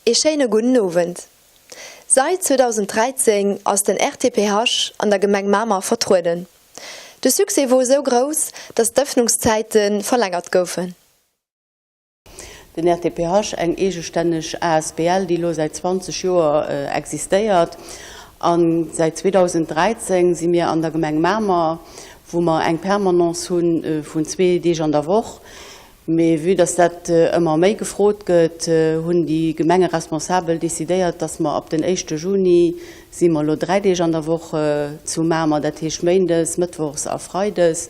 Ee schéine gudden Owend. Sait 2013 ass den RTPH an der Gemeng Mamer vertrueden. De Succès wor esou grouss, datt d'Ëffnungszäite verlängert goufen. Den RTPH, eng eegestänneg asbl, déi elo säit 20 Joer existéiert. A säit 2013 si mir an der Gemeng Mamer, wou mer eng Permanence hu vun zwee Deeg an der Woch. Mee vue dass dat ëmmer méi gefrot gëtt, hunn déi Gemengeresponsabel decidéiert, dass mer ab den éischte Juni si mer elo 3 Deeg an der Woch zu Mamer, dat heescht méindes, mëttwochs a freides,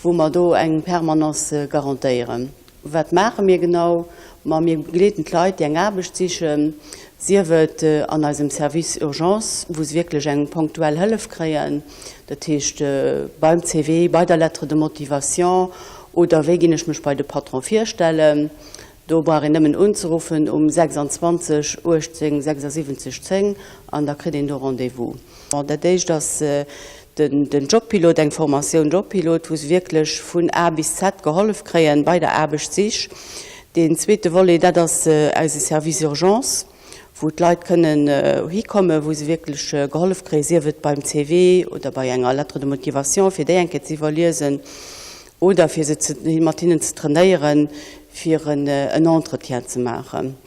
wou mer do eng Permanence garantéieren. Wat maache mir genau? Ma mir begleeden d'Leit, déi eng Aarbecht sichen, sief et an eisem Service Urgence, wou se wierklech eng ponktuell Hëllef kréien, dat heescht beim CV, bei der Lettre de motivation oder wéi ginn ech mech bei de Patron virstellen. Do brauch een nëmmen unzeruffen um 26 18 76 10 an da kritt een do Rendez-vous. Dat éischt ass den Jobpilot, eng Formatioun Jobpilot, wou se wierklech vun A bis Z gehollef kréien bei der Aarbechtssich. Deen zweete Volet, dat ass eise Service Urgence, wou d'Leit kënnen hikommen, wou se wierklech gehollef kréien, sief et beim CV oder bei enger Lettre de motivation, fir déi eng Kéier ze iwwerliesen oder fir se mat hinnen ze trainéieren, fir en Entretien ze maachen.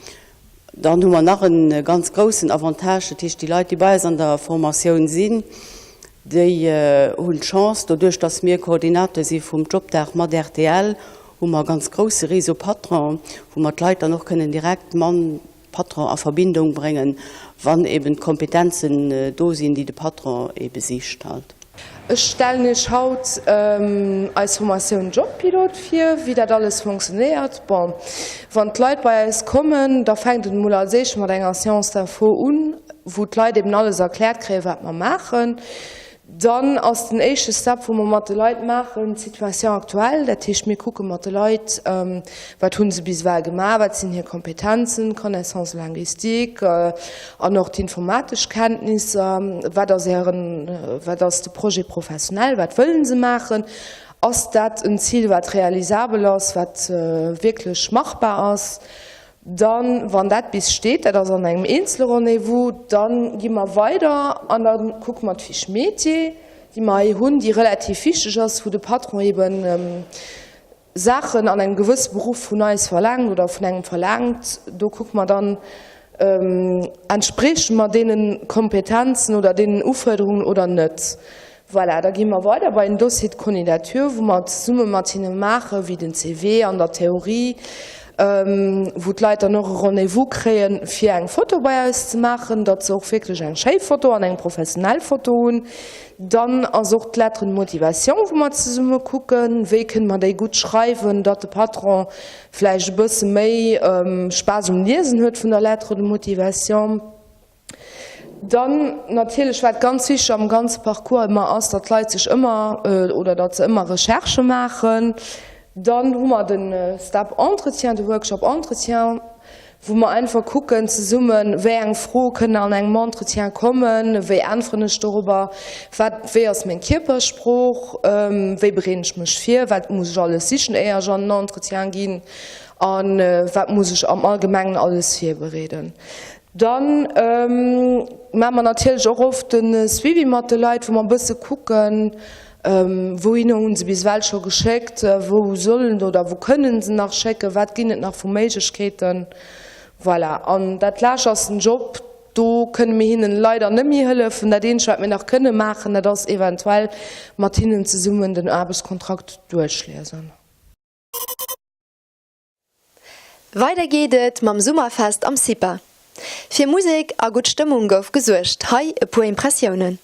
Dann hu mer nach e ganz groussen Avantage, dat heescht déi Leit, déi bei eis an der Formatioun sinn, déi hunn d'Chance, doduerch datt mir Koordinateur si vum Jobdag mat rtl, hu mer e ganz grousse Réseau Patron, wou mer d'Leit dann och kënnen direkt mam Patron a Verbindung bréngen, wann eben d'Kompetenzen do sinn, déi de Patron ebe sicht halt. Ech stellen Iech haut eis Formatioun Jobpilot vir, wéi dat alles fonctionnéiert. Bon, wann d'Leit bei eis kommen, da fänkt et emol als éischt mat enger Séance d'info un, wou d'Leit eben alles erkläert kréien, wat mer maachen. Dann ass den éischte Step, wou mer mat de Leit maachen, d'Situation actuelle. Dat heescht, mir kucke mat de Leit, Wat hu se bis ewell gemaach, wat sinn hir Kompetenzen, Connaissances linguistiques an och d'informatesch Kenntnisser, wat ass ären, wat ass de Projet professionnel, wat wëllen se maachen, ass dat en Zil, wat realisabel ass, wat wierklech machbar ass. Dann, wann dat bis steet, dat ass an engem eenzele Rendez-vous, da gi mer weider an da kucke mer d'Fiche métier, déi mer hei hunn, déi relativ wichteg ass, wou de Patron eben Saachen an engem gewësse Beruff vun eis verlaangt oder vun engem verlaangt, do kucke mer dann, entsprieche mer deene Kompetenzen oder deenen Ufuerderungen oder net. Voilà, da gi mer weider bei den Dossier de candidature, wou mer zesumme mat hinne maachen, wéi den CV an der Theorie, wou d'Leit dann och e Rendez-vous kréien, fir eng Foto bei eis ze maachen, datt se och wierklech eng schéi Foto an eng professionell Foto hunn. Dann ass och d'Lettre de motivation, wou mer zesumme kucken, wéi kënne mer déi gutt schreiwen, datt de Patron vläicht e bësse méi Spaass um Liesen huet vun der Lettre de motivation. Dann natierlech, wat ganz wichteg am ganze Parcours ëmmer ass, datt d'Leit sech ëmmer oder datt se ëmmer Recherchë maachen. Dann hu mer de Step Entretien, de Workshop Entretien, wou mer einfach kucken zesummen, wéi eng Froe kënnen an engem Entretien kommen, wéi äntweren ech dorobber, wat, wéi ass meng Kierpersprooch, wéi bereeden ech mech vir, wat muss ech alles sichen, éier ech an en Entretien ginn a wat muss ech am Allgemengen alles virbereeden. Dann maache mer natierlech och oft de Suivi mat de Leit, wou mer e bësse kucken, Wouhinner hunn se bis ewell scho geschéckt? Wou sollen oder wou kënnen se nach schécken? Wat ginn et nach vu Méiglechkeeten? Voilà. An dat Lescht ass den Job. Do kënne mir hinnen leider net méi hëllefen. Dat eenzegt, wat mir nach kënne maachen, dat ass eventuell mat hinnen zesummen den Aarbechtskontrakt duerchliesen. Weider geet et mam Summerfest am CIPA. Fir Musek a gutt Stëmmung gouf gesuergt. Hei e puer Impressiounen.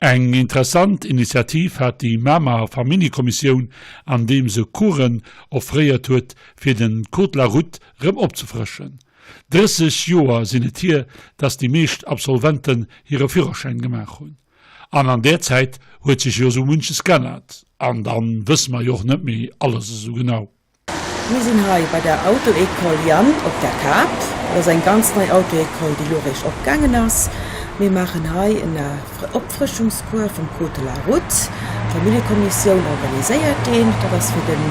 Eng interessant Initiativ hat déi Mamer Familljekommissioun, andeem se Coursen offréiert huet, fir den Code de la route rëm opzefrëschen. 30 Joer sinn et hier, dass déi meescht Absolventen hire Führerschäin gemaach hunn. An an där Zäit huet sech jo esou munches g'ännert. An dann wësse mer jo och net méi alles esou genau. Mir sinn hei bei der Auto-École Yann op der Kap. Dat ass eng ganz nei Auto-École, déi elo eréischt opgaangen ass. Mir maachen hei en Opfrëschungscours vum Code de la route. D'Familljekommissioun organiséiert deen. Dat ass fir den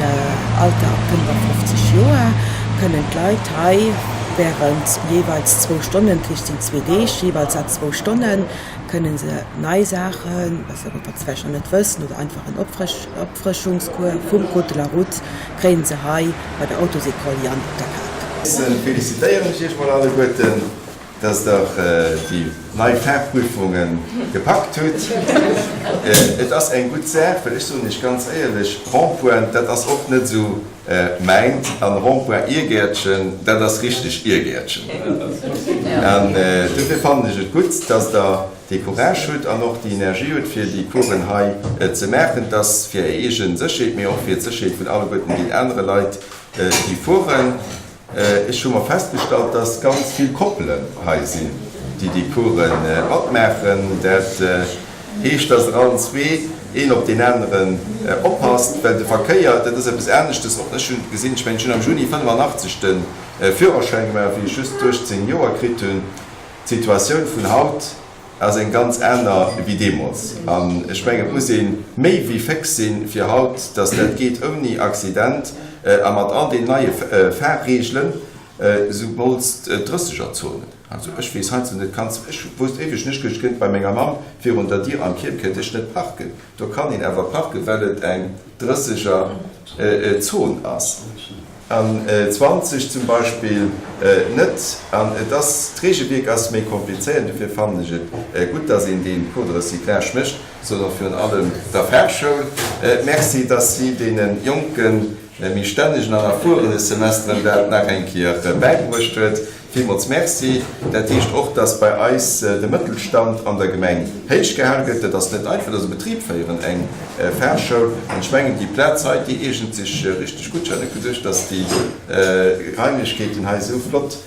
Alter ab 55 Joer. Kënnen d'Leit hei wärend jeeweils zwou Stonnen, dat heescht et sinn zwee Deeg, jeeweils a zwou Stonnen, kënne se nei Saachen, wat se vläicht nach net wëssen oder einfach en Opfrëschungscours vum Code de la route kréien se hei bei der Autosécole Yann op der Kap. Felicitéieren ech Iech mol alleguerten, dass der déi nei Fahrprüfungen gepackt hutt. Et ass eng gutt Saach, well ech soen Iech ganz éierlech, Rond-point, dat ass och net esou mäint, an Rond-point Iergäertchen, dat ass richteg Iergäertchen. An dofir fannen ech et gutt, dass der dee Courage hutt an och déi Energie hutt, fir déi Coursen hei ze maachen. Et ass fir Är eege Sécherheet, mee och fir d'Sécherheet vun alleguerten deenen anere Leit, déi fueren. Ech hu mer festgestallt, dass ganz vill Koppelen hei sinn, déi déi Course matmaachen. Dat heescht, dass der allen zwee een op deen aneren oppasst, well de Verkéier, dat ass eppes aneschtes. Och ech hunn et gesinn, ech mengen, ech hunn am Juni 85 de Führerschäin gemaach, wéi ech just 18 Joer kritt hunn. D'Situatioun vun haut ass eng ganz aner wéi deemools. An ech mengen, et muss ee méi wéi féx sinn, fir haut, dass dat geet ouni Accident a mat all den neie Fahrreegelen, souwolls d'Drëssegerzonen. Also ech weess heiansdo net, kanns, ech wousst éiweg net, ech kënnt bei menger Mamm virun der Dier am Kierm kënnt ech net parken. Do kann een awer parken, well et eng Drësseger Zon ass. An 20 zum Beispill net. An et ass, d'Regelwierk ass méi komplizéiert. Dofir fannen ech et gutt, dass een dee Cours de recyclage mécht. Soen och virun allem der Fachschoul Merci, dass si deene jonken, méi stännegen an erfuerene Semesteren dat nach eng Kéier bäibruecht huet. Villmools Merci. Dat heescht och, dass bei eis de Mëttelstand an der Gemeng héich gehal gëtt. Dat ass net einfach, dat ass e Betrib féieren, eng Fahrschoul. An ech mengen, déi Plaz hei, déi eegent sech richteg gutt. Ech hat net geduecht, dass déi Raimlechkeeten hei esou flott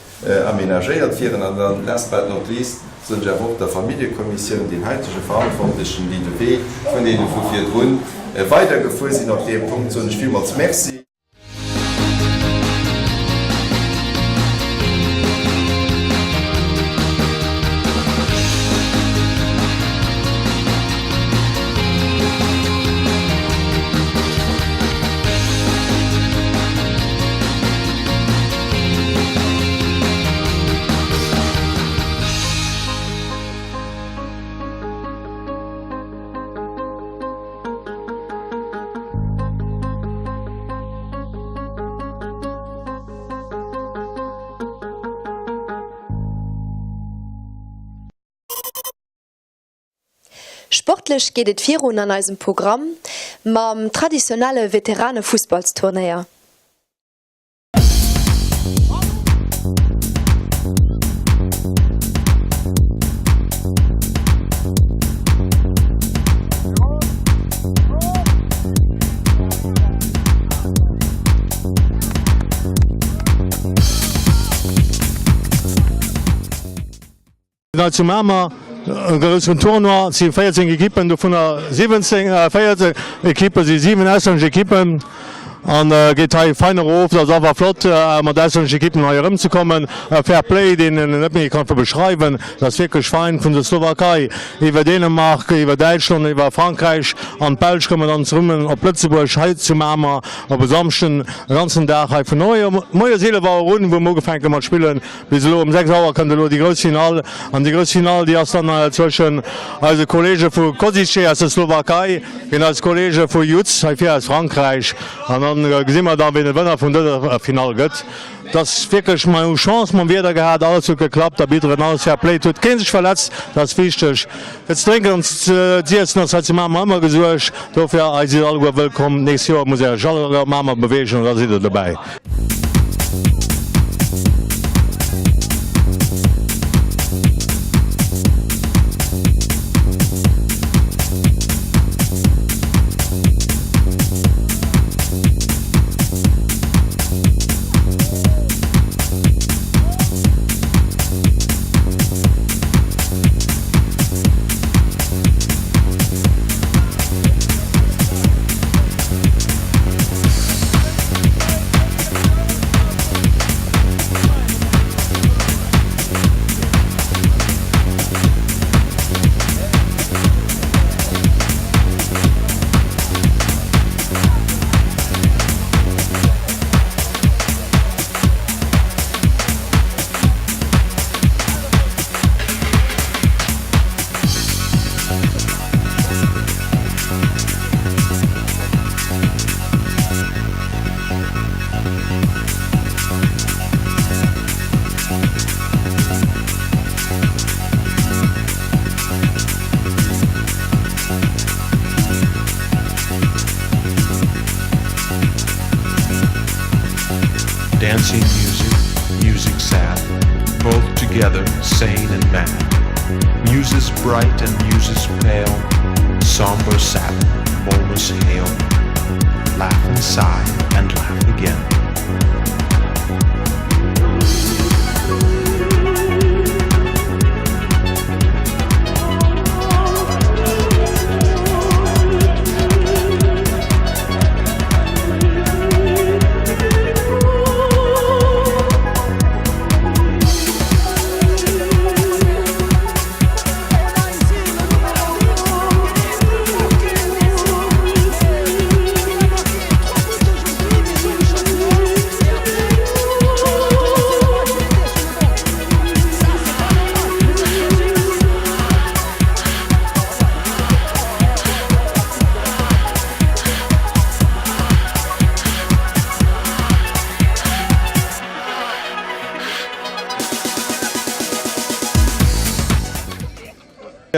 amenagéiert wieren. An dann, last but not least, soen ech awer och der Familljekommissioun, den haitege Verantwortlechen, déi de Wee vun deene vu virdrun weidergefuer sinn op deem Punkt, soen ech villmools Merci. Sportlech geet et virun an eisem Programm mam traditionelle Veterane-Fussballsturnéier. Hei zu Mamer e groussen Tournoi, et si 14 Ekippen, dovunner 17, 14 Ekippe si 7 auslännesch Ekippen an geet hei fein erof. Et ass einfach flott mat auslännesch Ekippen hei erëmzekommen. E Fair Play, deen een net méi kann beschreiwen. Et ass wierklech fein vun der Slowakei iwwer Dänemark, iwwer Däitschland, iwwer Frankräich an d'Belsch kommen dann zesummen op Lëtzebuerg hei zu Mamer op e Samschden e ganzen Dag hei vun moies 11 Auer un, wou mer ugefänke mat spillen. Bis elo um 6 Auer kënnt elo déi grouss Finall an déi grouss Finall déi ass dann zwëschen eise Kollege vu Košice aus der Slowakei géint eis Kollege vu Yutz hei vir aus Frankräich an dann gesi mer dann ween de Wënner vun dëser Finall gëtt. Et ass wierklech, mer hu Chance mam Wieder gehat, alles huet geklappt, d'Arbitteren, alles fair play, et huet kee sech verletzt, dat ass wichteg. Fir ze drénken an z'iessen ass hei zu Mamer ëmmer gesuergt, dofir hei sidd alleguer wëllkomm. D'nächst Joer musst Dir Iech alleguer op Mamer beweegen an da sidd Der dobäi. Dancing music, music sad, both together sane and mad. Muses bright and muses pale, somber satin, momus hail, laugh and sigh and laugh again.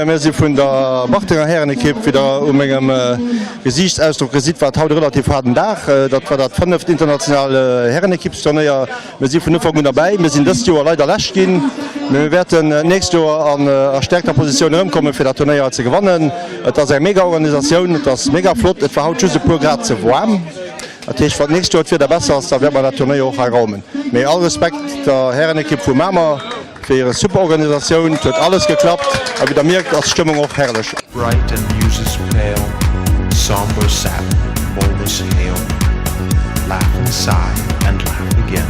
Mir si vun der Bartrenger Härenekipp. Wéi der u mengem Gesiichtsausdrock gesitt, war et haut e relativ haarden Dag. Dat war dat fënneft international Härenekippsturnéier. Mir si vun Ufank un derbäi. Mir sinn dëst Joer leider Lescht ginn, mee mir wäerten d'nächst Joer an erstäerkter Positioun erëmkommen, fir dat Turnéier hei ze gewannen. Et ass eng mega Organisatioun, et ass mega flott. Et war haut just e puer Grad ze waarm. Dat heescht, wann d'nächst Joer d'Wieder besser ass, da wäerte mer dat Turnéier och hei raumen. Mee all Respekt der Härenekipp vu Mamer fir hire super Organisatioun. Et huet alles geklappt a wéi der mierkt, ass d'Stëmmung och herrlech. Bright and muses pale, somber satin, momus hail, laugh and sigh and laugh again.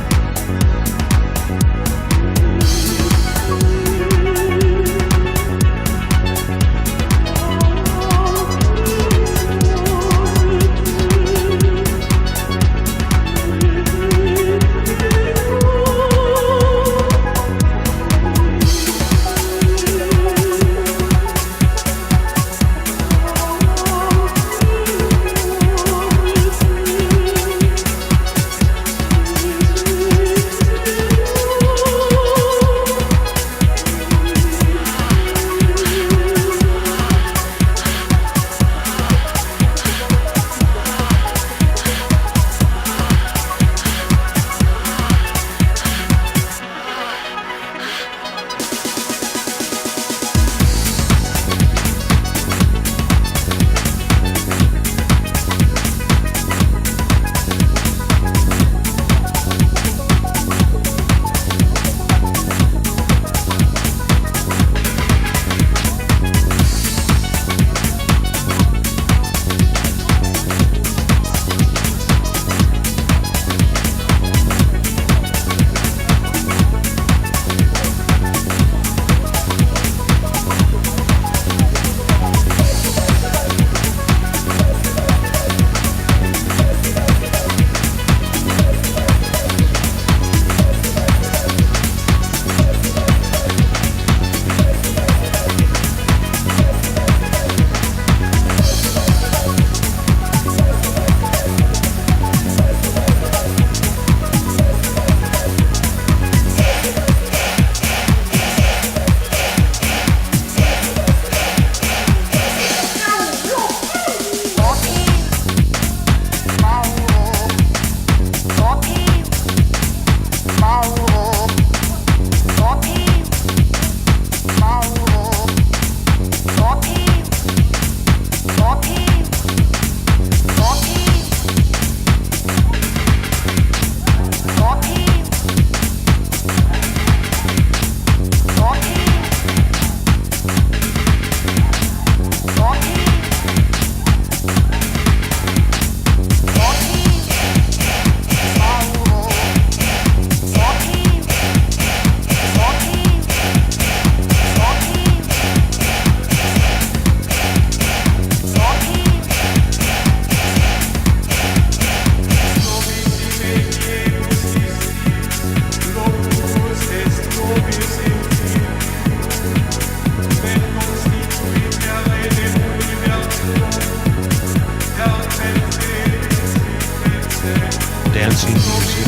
Dancing music,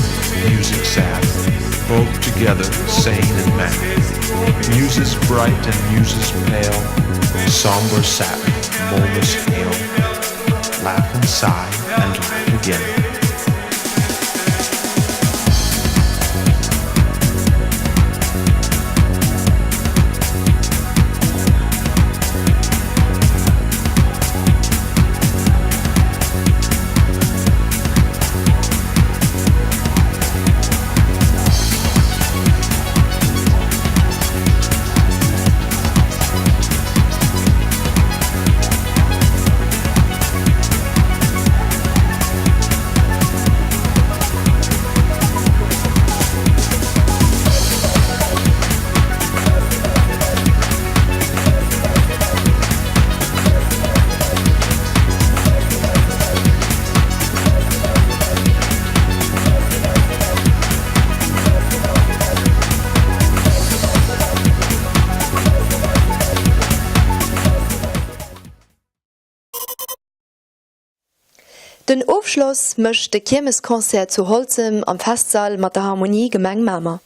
music sad, both together sane and mad. Muses bright and muses pale, somber satin, momus hail, laugh and sigh and laugh again. Den Ofschloss mécht de Kiermesconcert zu Holzem am Festsall mat der Harmonie Gemeng Mamer.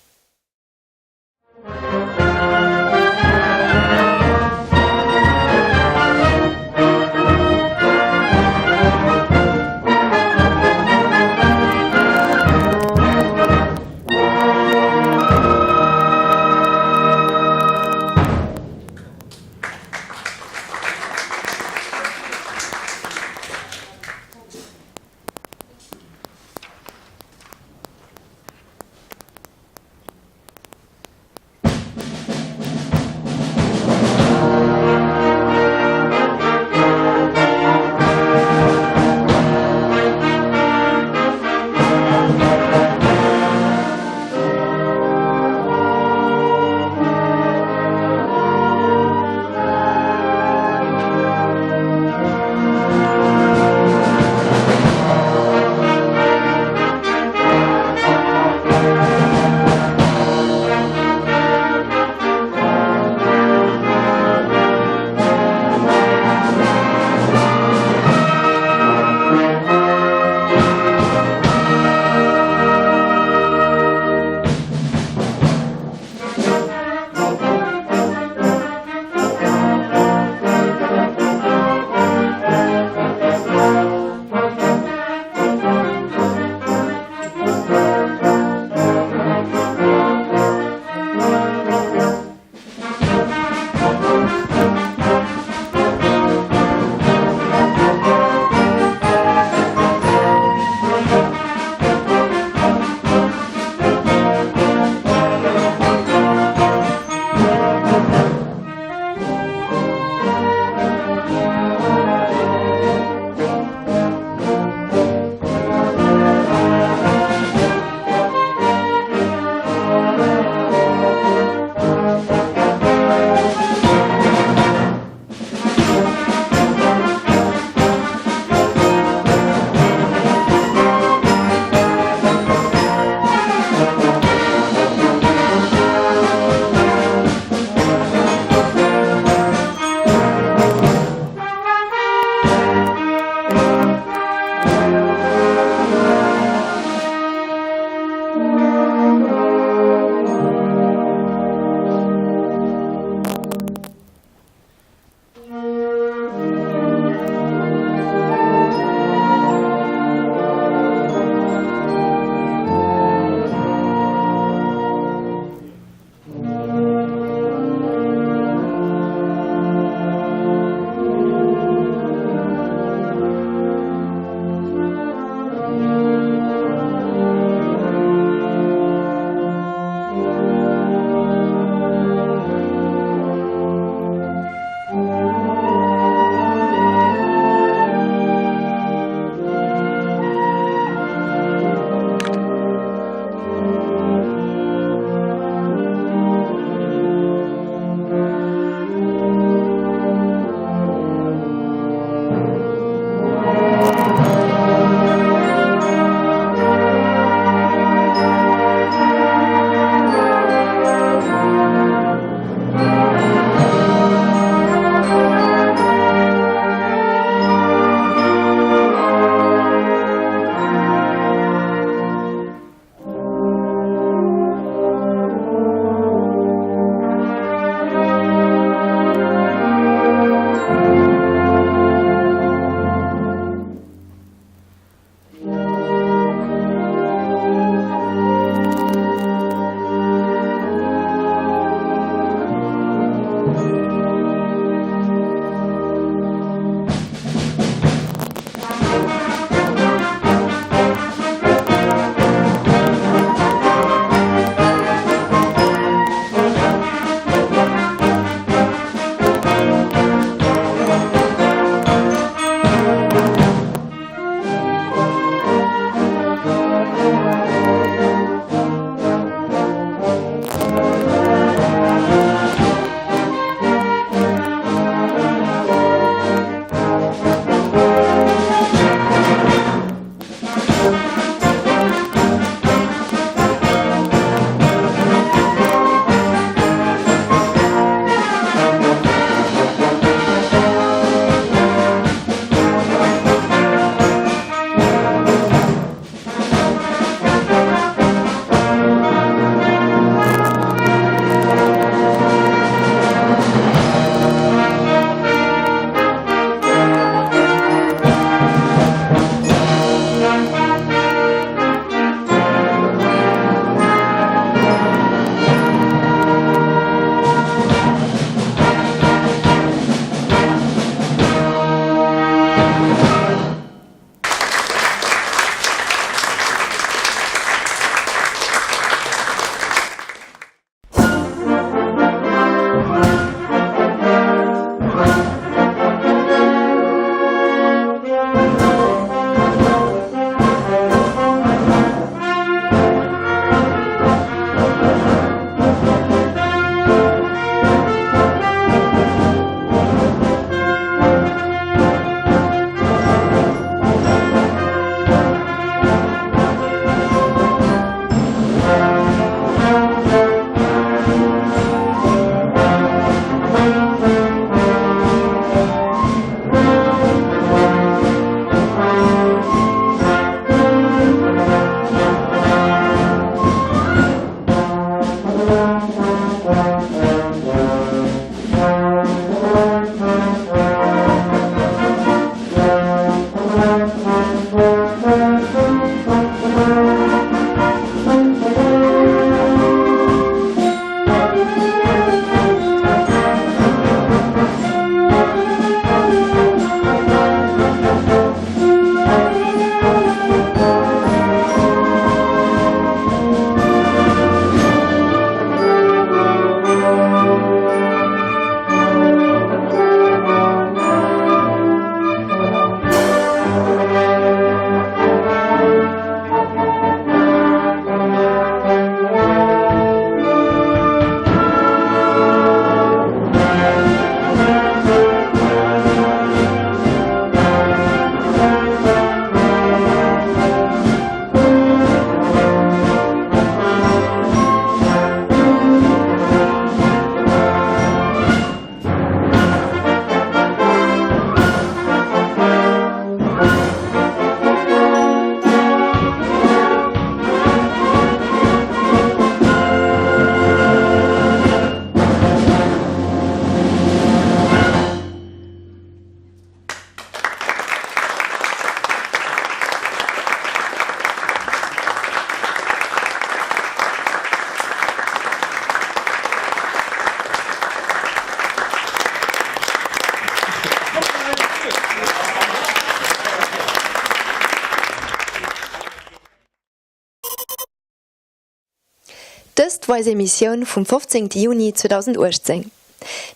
Dëst war eis Emissioun vum 15 Juni 2018.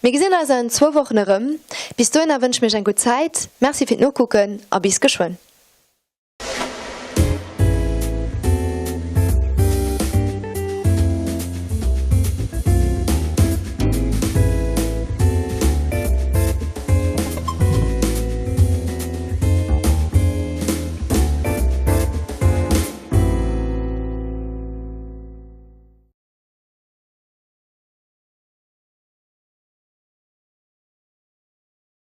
Mir gesinn eis an zwou Wochen erëm. Bis dohinner wënsche mir iech eng gutt Zäit. Merci fir d'Nokucken a bis geschwënn.